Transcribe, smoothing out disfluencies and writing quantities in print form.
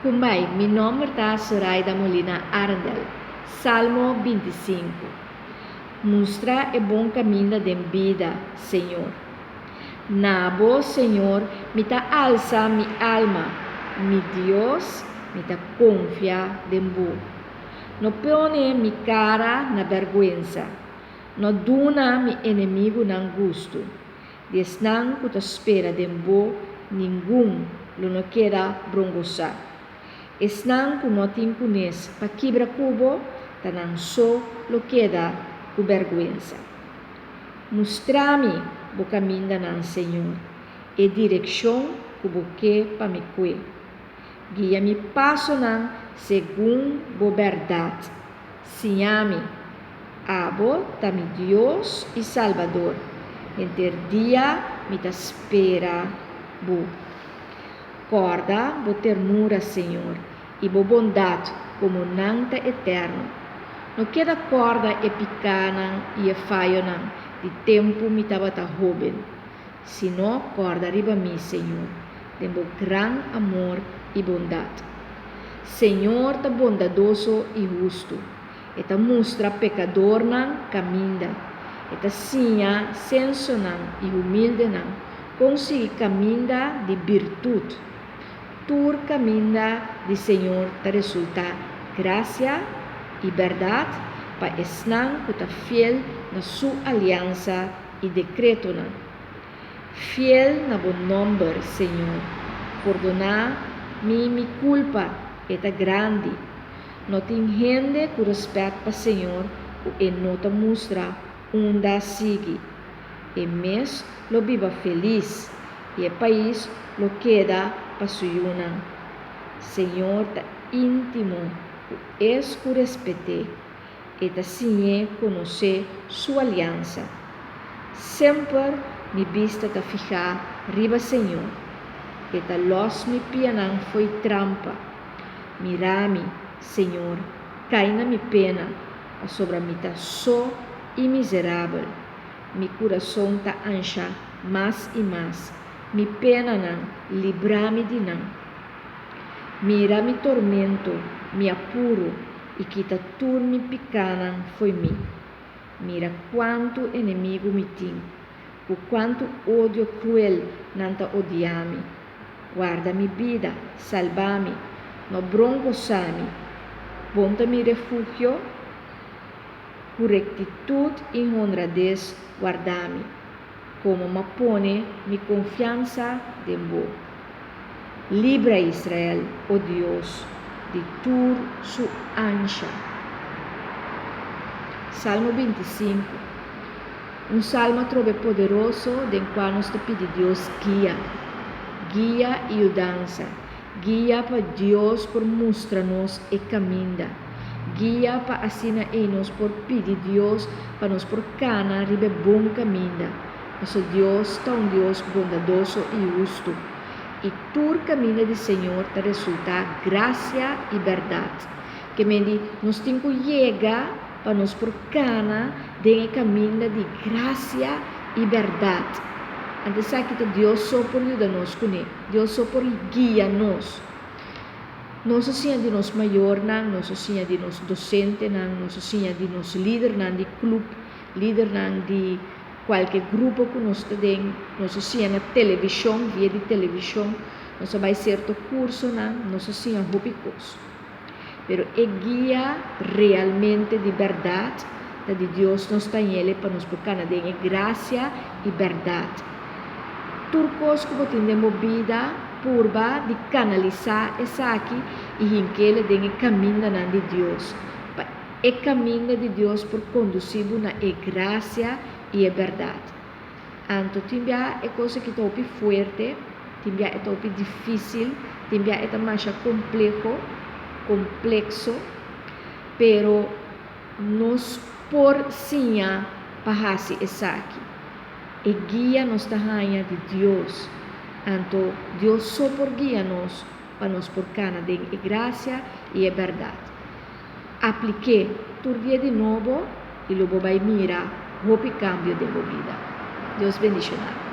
Kumbai, mi nomber ta Soraida Molina Arendel. Salmo 25. Mustra e bon kaminda den bida, Señor. Na bo, Señor, mi ta alsa mi alma. Mi Dios, mi ta konfia den bo. No pone mi kara na bèrgwensa. No duna mi enemigunan gustu. Di esnan ku ta spera den bo, ningun lo no keda brongosá. Esnan ku no tin kunes pa kibra ku bo, ta nan so lo keda ku bèrgwensa. Mustra mi bo kamindanan, Señor, e direkshon ku bo ke pa mi kue. Guia mi pasonan segun bo bèrdat. Siña mi. Abo ta mi Dios i Salbador, henter dia mi ta spera Bo. Kòrda Bo ternura, Señor, i Bo bondat komo nan ta eterno. No keda kòrda e pikánan i e fayonan di tempu mi tabata hóben, sino kòrda riba mi, Señor, den Bo gran amor i bondat. Señor ta bondadoso i hustu. E ta mustra pekadornan kaminda. E ta siña sensonan i humildenan kon sigui kaminda di birtut. Tur kaminda di Señor ta resultá grasia i bèrdat pa esnan ku ta fiel na Su aliansa i dekretonan. Fiel na bo nòmber, Señor, pordoná mi mi kulpa, e ta grandi. No tin hende ku rèspèt pa Señor ku e no ta mustra unda sigui. E mes lo biba felis i e pais lo keda pa su yunan. Señor ta íntimo ku es ku respet'é, e ta siñ'é konosé su aliansa. Semper mi bista ta fihá riba Señor, e ta lòs mi pianan fo'i trampa. Mira mi, Señor, kai na mi pena, pasobra mi ta so i miserabel. Mi kurason ta ansha mas i mas, mi penanan, libra mi di nan. Mira mi tormento, mi apuro, i kita tur mi pikánan fo'i mi. Mira kuantu enemigu mi tin, ku kuantu odio kruel nan ta odia mi. Warda mi bida, salba mi, no brongosa mi. Bon ta mi refugio, ku rektitut i honrades warda mi, komo m'a pone mi konfiansa den bo. Libra Israel, o Dios, di tur su ansha. Salmo 25. Un salmo atrobe poderoso den kua nos ta pidi Dios guia. Guia i yudansa. Guia pa Dios por mustra nos e kaminda. Guia pa asina ei nos por pidi Dios pa nos por kana riba e bon kaminda. Paso Dios ta un Dios bondadoso i hustu. I tur kaminda di Señor ta resultá grasia i bèrdat. Ke men di nos tin ku yega pa nos por kana den e kaminda di grasia i bèrdat. Anto esaki ta Dios so por yuda nos kuné. Dios so por guia nos. Nos a siña di nos mayornan, nos a siña di nos dosentenan, nos a siña di nos lidernan di klup, lidernan di kualke grupo ku nos ta den, nos a siña na televishon, via di televishon, nos a bai sierto kursonan, nos a siña hopi kos. Pero e guia realmente di bèrdat ta di Dios nos tañele pa nos por kana den e grasia i bèrdat. Tur kos ku bo tin den bo bida, purba di kanalisá esaki i hink'ele den e kamindanan di Dios, pa e kaminda di Dios por kondusí bo na e grasia i e bèrdat. Anto tin bia e kos aki ta hopi fuerte, tin bia e ta hopi difísil, tin bia e ta masha kompleho, komplekso, pero nos por siña pa hasi esaki. E guia nos ta haña di Dios. Anto Dios so por guia nos pa nos por kana den e grasia i e bèrdat. Aplik'é tur dia di nobo i lo bo bai mira hopi kambio den bo bida. Dios bendishoná bo.